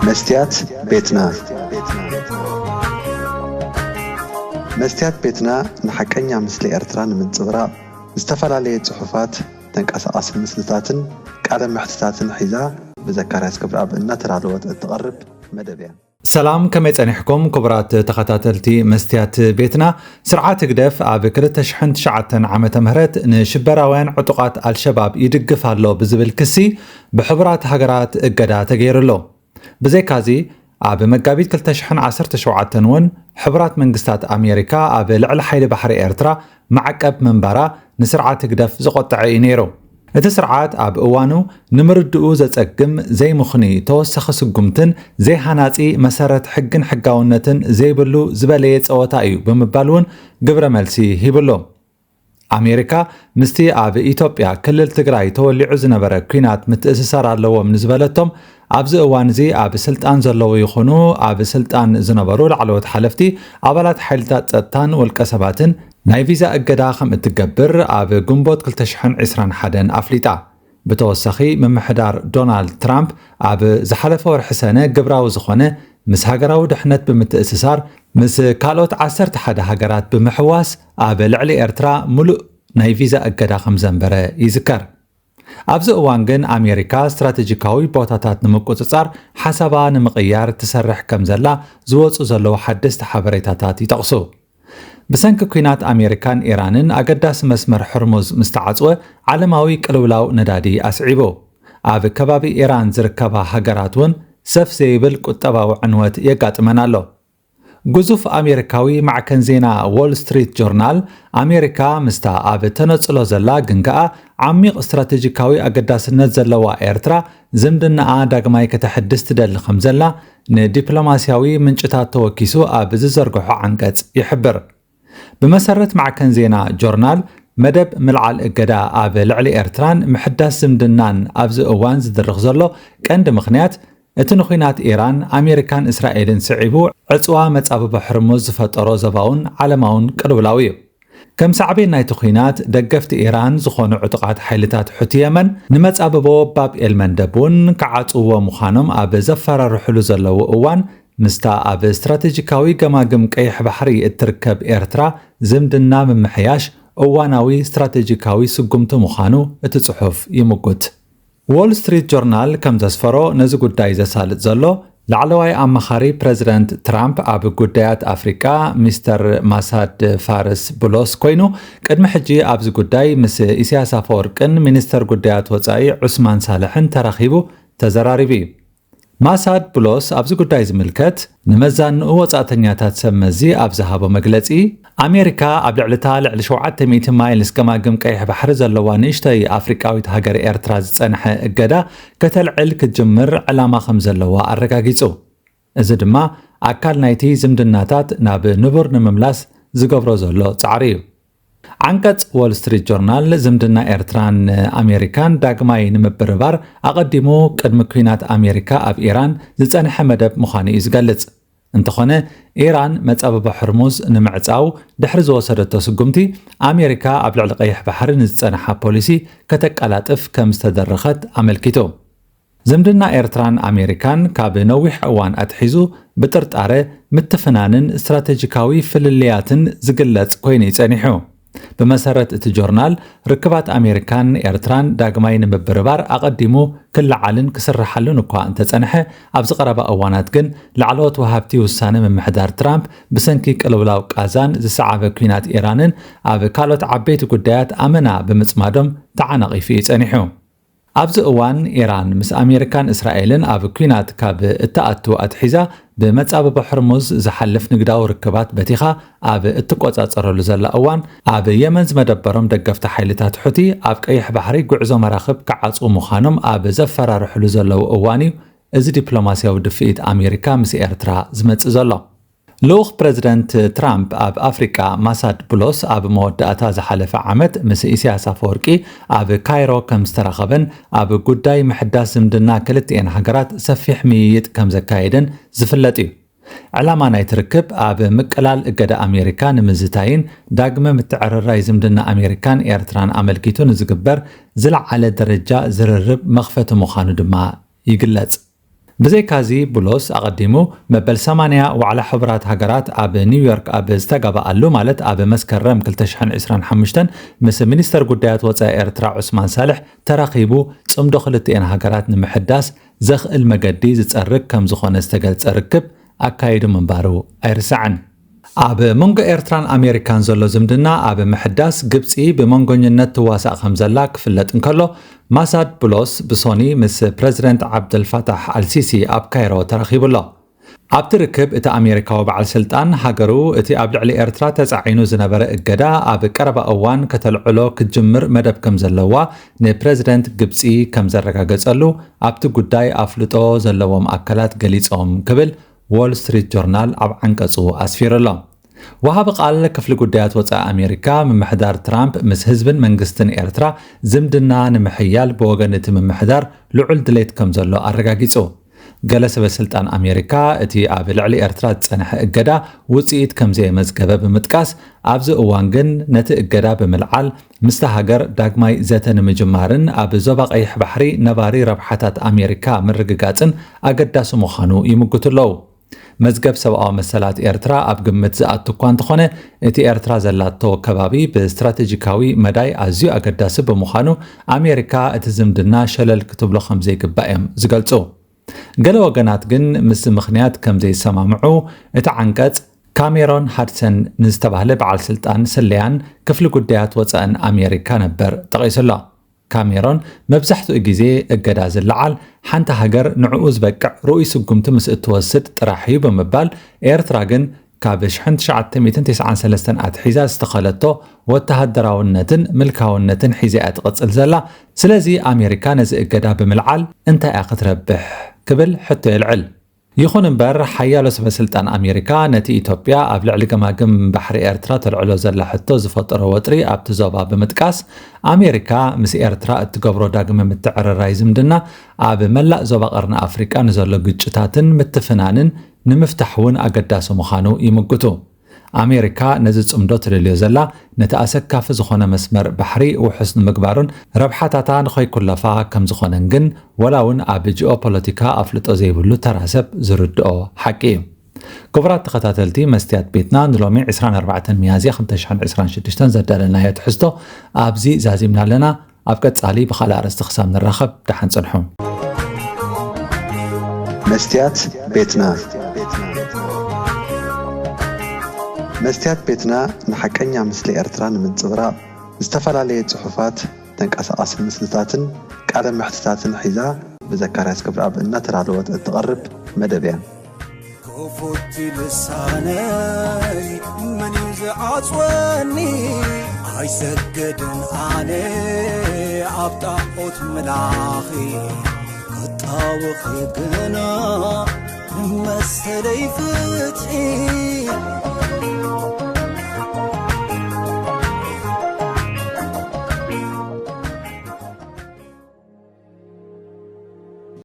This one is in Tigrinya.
መስትያት ቤትና። መስትያት ቤትና ንሓቀኛ ምስሊ ኤርትራ ንምንጽብራቕ ዝተፈላለየ ጽሑፋት፣ ተንቀሳቓሲ ምስልታትን ቃለ መሕትታትን ሒዛ ብዘካርያስ ክብረኣብ እናተዳለወት እትቐርብ መደብ እያ። ሰላም፣ ከመይ ጸኒሕኩም ክቡራት ተኸታተልቲ መስትያት ቤትና? ስርዓት ህግደፍ ኣብ ክልተ ሽሕን ትሽዓተን ዓመተ ምህረት ንሽበራውያን ዕጡቓት ኣልሸባብ ይድግፍ ኣሎ ብዝብል ክሲ ብሕቡራት ሃገራት እገዳ ተገይሩሉ። ብዘይካዚ፣ ኣብ መጋቢት ክልተ ሽሕን ዓሰርተ ሸውዓተን እውን ሕቡራት መንግስታት ኣሜሪካ ኣብ ልዕሊ ሓይሊ ባሕሪ ኤርትራ ማዕቀብ ምንባራ ንስርዓት ህግደፍ ዘቖጠዐ እዩ ነይሩ። እቲ ስርዓት ኣብ እዋኑ ንምርድኡ ዘጸግም ዘይምኽኑይ ተወሳኺ ስጉምትን ዘይሃናጺ መሰረት ሕግን ሕጋውነትን ዘይብሉ ዝበለየ ጸወታ እዩ ብምባል እውን ግብረ መልሲ ሂብሉ። ኣሜሪካ ምስቲ ኣብ ኢትዮጵያ ክልል ትግራይ ተወሊዑ ዝነበረ ኲናት ምትእስሳር ኣለዎም ንዝበለቶም፣ ኣብዚ እዋን እዚ ኣብ ስልጣን ዘለዉ ይኹኑ ኣብ ስልጣን ዝነበሩ ላዕለዎት ሓለፍቲ፣ ኣባላት ሓይልታት ጸጥታን ውልቀ ሰባትን ናይ ቪዛ እገዳ ከም እትገብር ኣብ ግንቦት ክልተ ሽሕን ዕስራን ሓደን ኣፍሊጣ። ብተወሳኺ፣ ምምሕዳር ዶናልድ ትራምፕ ኣብ ዝሓለፈ ወርሒ ሰነ ግብራዊ ዝኾነ፣ ምስ ሃገራዊ ድሕነት ብምትእስሳር ምስ ካልኦት ዓሰርተ ሓደ ሃገራት ብምሕዋስ ኣብ ልዕሊ ኤርትራ ምሉእ ናይ ቪዛ እገዳ ከም ዘንበረ ይዝከር። ኣብዚ እዋን ግን ኣሜሪካ ስትራቴጂካዊ ቦታታት ንምቁጽጻር ሓሳባ ንምቕያር ትሰርሕ ከም ዘላ ዝወጹ ዘለዉ ሓደስቲ ሓበሬታታት ይጠቕሱ። ብሰንኪ ኲናት ኣሜሪካን ኢራንን ኣገዳሲ መስመር ሕርሙዝ ምስ ተዓጽወ ዓለማዊ ቅልውላው ነዳዲ ኣስዒቡ። ኣብ ከባቢ ኢራን ዝርከባ ሃገራት እውን ሰፍ ዘይብል ቁጠባዊ ዕንወት የጋጥመን ኣሎ። ግዙፍ ኣሜሪካዊ ማዕከን ዜና ዎል ስትሪት ጆርናል፣ ኣሜሪካ ምስታ ኣብ ተነጽሎ ዘላ ግን ከኣ ዓሚቕ ስትራቴጂካዊ ኣገዳስነት ዘለዋ ኤርትራ ዝምድናኣ ዳግማይ ከተሐድስ ትደሊ ከም ዘላ ንዲፕሎማስያዊ ምንጭታት ተወኪሱ ኣብ ዝዘርግሖ ዓንቀጽ ይሕብር። ብመሰረት ማዕከን ዜና ጆርናል፣ መደብ ምልዓል እገዳ ኣብ ልዕሊ ኤርትራን ምሕዳስ ዝምድናን ኣብዚ እዋን ዝድርኽ ዘሎ ቀንዲ ምኽንያት፣ እቲ ንኹናት ኢራን፣ ኣሜሪካን እስራኤልን ስዒቡ ዕጽዋ መጻብቦ ሕርሙዝ ዝፈጠሮ ዞባውን ዓለማውን ቅልውላው እዩ። ከም ሳዕቤን ናይቲ ኹናት፣ ደገፍቲ ኢራን ዝኾኑ ዕጡቓት ሓይልታት ሑቲ የመን፣ ንመጻብቦ ባብ ኤል መንደብ እውን ክዓጽውዎ ምዃኖም ኣብ ዘፈራርሕሉ ዘለዉ እዋን፣ ምስታ ኣብ ስትራቴጂካዊ ገማግም ቀይሕ ባሕሪ እትርከብ ኤርትራ ዝምድና ምምሕያሽ እዋናዊ ስትራቴጂካዊ ስጉምቲ ምዃኑ እቲ ጽሑፍ ይምጉት። ዎል ስትሪት ጆርናል ከም ዘስፈሮ፣ ነዚ ጉዳይ ዘሳልጥ ዘሎ ላዕለዋይ ኣማኻሪ ፕረዚደንት ትራምፕ ኣብ ጉዳያት ኣፍሪቃ ሚስተር ማሳድ ፋርስ ብሎስ ኮይኑ፣ ቅድሚ ሕጂ ኣብዚ ጉዳይ ምስ ኢሳያስ ኣፈወርቅን ሚኒስተር ጉዳያት ወጻኢ ዑስማን ሳልሕን ተራኺቡ ተዘራሪቡ እዩ። ማሳድ ብሎስ ኣብዚ ጉዳይ ዝምልከት ንመዛንኡ ወጻእተኛታት ሰብ መዚ ኣብ ዝሃቦ መግለጺ፣ ኣሜሪካ ኣብ ልዕሊ እታ ልዕሊ ሸውዓተ ሚእቲ ማይልስ ገማግም ቀይሕ ባሕሪ ዘለዋ ንእሽተይ ኣፍሪቃዊት ሃገር ኤርትራ ዝጸንሐ እገዳ ከተልዕል ክትጅምር ዕላማ ከም ዘለዋ ኣረጋጊጹ። እዚ ድማ ኣካል ናይቲ ዝምድናታት ናብ ንቡር ንምምላስ ዝገብሮ ዘሎ ጻዕሪ እዩ። ዓንቀጽ ዎል ስትሪት ጆርናል፣ ዝምድና ኤርትራን ኣሜሪካን ዳግማይ ንምብርባር ኣቐዲሙ ቅድሚ ኲናት ኣሜሪካ ኣብ ኢራን ዝጸንሐ መደብ ምዃኑ እዩ ዝገልጽ። እንተኾነ፣ ኢራን መጻብቦ ሕርሙዝ ንምዕጻው ድሕሪ ዝወሰደቶ ስጉምቲ፣ ኣሜሪካ ኣብ ልዕሊ ቀይሕ ባሕሪ ንዝጸንሓ ፖሊሲ ከተቀላጥፍ ከም ዝተደረኸት ኣመልኪቱ። ዝምድና ኤርትራን ኣሜሪካን ካብ ነዊሕ እዋን ኣትሒዙ ብጥርጣረ፣ ምትፍናንን ስትራቴጂካዊ ፍልልያትን ዝግለጽ ኮይኑ እዩ ጸኒሑ። ብመሰረት እቲ ጆርናል፣ ርክባት ኣሜሪካን ኤርትራን ዳግማይ ንምብርባር ኣቐዲሙ ክለዓልን ክስርሓሉን እኳ እንተጸንሐ፣ ኣብዚ ቀረባ እዋናት ግን ላዕለዎት ወሃብቲ ውሳነ ምምሕዳር ትራምፕ ብሰንኪ ቅልውላው ቃዛን ዝሰዓበ ኲናት ኢራንን ኣብ ካልኦት ዓበይቲ ጉዳያት ኣመና ብምጽማዶም ተዓናቒፉ እዩ ጸኒሑ። ኣብዚ እዋን፣ ኢራን ምስ ኣሜሪካን እስራኤልን ኣብ ኲናት ካብ እትኣቱ ኣትሒዛ፣ ብመጻብቦ ሕርሙዝ ዝሓልፍ ንግዳዊ ርክባት በቲኻ ኣብ እትቆጻጸረሉ ዘላ እዋን፣ ኣብ የመን ዝመደበሮም ደገፍቲ ሓይልታት ሑቲ ኣብ ቀይሕ ባሕሪ ጉዕዞ መራኽብ ክዓጽዉ ምዃኖም ኣብ ዘፈራርሕሉ ዘለዉ እዋን እዩ እዚ ዲፕሎማስያዊ ድፍኢት ኣሜሪካ ምስ ኤርትራ ዝመጽእ ዘሎ። ልኡኽ ፕረዚደንት ትራምፕ ኣብ ኣፍሪቃ ማሳድ ብሎስ፣ ኣብ መወዳእታ ዝሓለፈ ዓመት ምስ ኢሳያስ ኣፈወርቂ ኣብ ካይሮ ከም ዝተራኸበን ኣብ ጉዳይ ምሕዳስ ዝምድና ክልቲኤን ሃገራት ሰፊሕ ምይይጥ ከም ዘካየደን ዝፍለጥ እዩ። ዕላማ ናይቲ ርክብ ኣብ ምቅላል እገዳ ኣሜሪካ ንምዝታይን ዳግመ ምትዕርራይ ዝምድና ኣሜሪካን ኤርትራን ኣመልኪቱ ንዝግበር ዝለዓለ ደረጃ ዝርርብ መኽፈቲ ምዃኑ ድማ ይግለጽ። ብዘይካዚ፣ ብሎስ ኣቐዲሙ መበል ሰማንያ ዋዕላ ሕቡራት ሃገራት ኣብ ኒውዮርክ ኣብ ዝተጋባኣሉ፣ ማለት ኣብ መስከረም ክልተ ሽሕን ዕስራን ሓሙሽተን፣ ምስ ሚኒስተር ጉዳያት ወጻኢ ኤርትራ ዑስማን ሳልሕ ተራኺቡ፣ ጽምዶ ክልቲኤን ሃገራት ንምሕዳስ ዘኽእል መገዲ ዝጸርግ ከም ዝኾነ ዝተገልጸ ርክብ ኣካይዱ ምንባሩ ኣይርሳዕን። ኣብ መንጎ ኤርትራን ኣሜሪካን ዘሎ ዝምድና ኣብ ምሕዳስ ግብጺ ብመንጎኝነት ትዋሳእ ከም ዘላ ክፍለጥ እንከሎ፣ ማሳድ ብሎስ ብሶኒ ምስ ፕረዚደንት ዓብደልፋታሕ ኣልሲሲ ኣብ ካይሮ ተራኺቡ ኣሎ። ኣብቲ ርክብ፣ እቲ ኣሜሪካዊ በዓል ስልጣን፣ ሃገሩ እቲ ኣብ ልዕሊ ኤርትራ ተጻዒኑ ዝነበረ እገዳ ኣብ ቀረባ እዋን ከተልዕሎ ክትጅምር መደብ ከም ዘለዋ ንፕረዚደንት ግብጺ ከም ዘረጋገጸሉ ኣብቲ ጉዳይ ኣፍልጦ ዘለዎም ኣካላት ገሊጾም ክብል ዎል ስትሪት ጆርናል ኣብ ዓንቀጹ ኣስፊሩ ኣሎ። ወሃቢ ቃል ክፍሊ ጉዳያት ወጻኢ ኣሜሪካ፣ ምምሕዳር ትራምፕ ምስ ህዝብን መንግስትን ኤርትራ ዝምድና ንምሕያል ብወገን እቲ ምምሕዳር ልዑል ድሌት ከም ዘሎ ኣረጋጊጹ። ገለ ሰበ ስልጣን ኣሜሪካ እቲ ኣብ ልዕሊ ኤርትራ ዝጸንሐ እገዳ ውጽኢት ከም ዘየመዝገበ ብምጥቃስ፣ ኣብዚ እዋን ግን ነቲ እገዳ ብምልዓል ምስታ ሃገር ዳግማይ ዘተ ንምጅማርን ኣብ ዞባ ቀይሕ ባሕሪ ነባሪ ረብሓታት ኣሜሪካ ምርግጋጽን ኣገዳሲ ምዃኑ ይምጉቱ ኣለዉ። መዝገብ ሰብኣዊ መሰላት ኤርትራ ኣብ ግምት ዝኣቱ እኳ እንተኾነ፣ እቲ ኤርትራ ዘላቶ ከባቢ ብስትራቴጂካዊ መዳይ ኣዝዩ ኣገዳሲ ብምዃኑ፣ ኣሜሪካ እቲ ዝምድና ሸለል ክትብሎ ከም ዘይግባእ እዮም ዝገልጹ። ገለ ወገናት ግን ምስዚ ምኽንያት ከም ዘይሰማምዑ እቲ ዓንቀጽ ካሜሮን ሃድሰን ንዝተባህለ በዓል ስልጣን ስለያን ክፍሊ ጉዳያት ወጻእን ኣሜሪካ ነበር ጠቒሱ ኣሎ። ካሜሮን መብዛሕትኡ ግዜ እገዳ ዝለዓል ሓንቲ ሃገር ንዕኡ ዝበቅዕ ርኡይ ስጉምቲ ምስ እትወስድ ጥራሕ እዩ ብምባል፣ ኤርትራ ግን ካብ ሽሕን ትሽዓተ ሚእትን ተስዓን ሰለስተን ኣትሒዛ ዝተኸለቶ ወተሃደራውነትን ምልካውነትን ሒዛ እያ ትቕጽል ዘላ። ስለዚ ኣሜሪካ ነዚ እገዳ ብምልዓል እንታይ እያ ክትረብሕ ክብል ሕቶ የልዕል። ይኹን እምበር፣ ሓያሎ ሰበ ስልጣን ኣሜሪካ ነቲ ኢትዮጵያ ኣብ ልዕሊ ገማግም ባሕሪ ኤርትራ ተልዕሎ ዘላ ሕቶ ዝፈጠሮ ወጥሪ ኣብቲ ዞባ ብምጥቃስ፣ ኣሜሪካ ምስ ኤርትራ እትገብሮ ዳግመ ምትዕርራይ ዝምድና ኣብ መላእ ዞባ ቀርኒ ኣፍሪቃ ንዘሎ ግጭታትን ምትፍናንን ንምፍታሕ እውን ኣገዳሲ ምዃኑ ይምግቱ። ኣሜሪካ ነዚ ጽምዶ ትደልዮ ዘላ፣ ነቲ ኣሰካፊ ዝኾነ መስመር ባሕሪ ውሑስ ንምግባሩን ረብሓታታ ንኸይኩለፋ ከም ዝኾነን ግን፣ ወላ እውን ኣብ ጂኦፖለቲካ ኣፍልጦ ዘይብሉ ተራ ሰብ ዝርድኦ ሓቂ እዩ። ክቡራት ተኸታተልቲ መስትያት ቤትና፣ ንሎሚ ዕስራን ኣርባዕተን ሚያዝያ ክልተ ሽሕን ዕስራን ሽዱሽተን ዘዳለናዮ ትሕዝቶ ኣብዚ ዛዚምና ኣለና። ኣብ ቀጻሊ ብኻልእ ኣርእስቲ ክሳብ ንራኸብ፣ ደሓን ጽንሑ። መስትያት ቤትና። መስትያት ቤትና ንሓቀኛ ምስሊ ኤርትራ ንምንጽብራቕ፣ ዝተፈላለየ ጽሑፋት፣ ተንቀሳቓሲ ምስልታትን ቃለ መሕትታትን ሒዛ ብዘካርያስ ክብረኣብ እናተዳለወት እትቐርብ መደብ እያ። ክፉት ልሳነይ መን እዩ ዝዓጽወኒ? ኣይሰግድን ኣነ ኣብ ጣዖት ምላኺ፣ ክጣወኺ ግና ንመሰለይ ፍትሒ።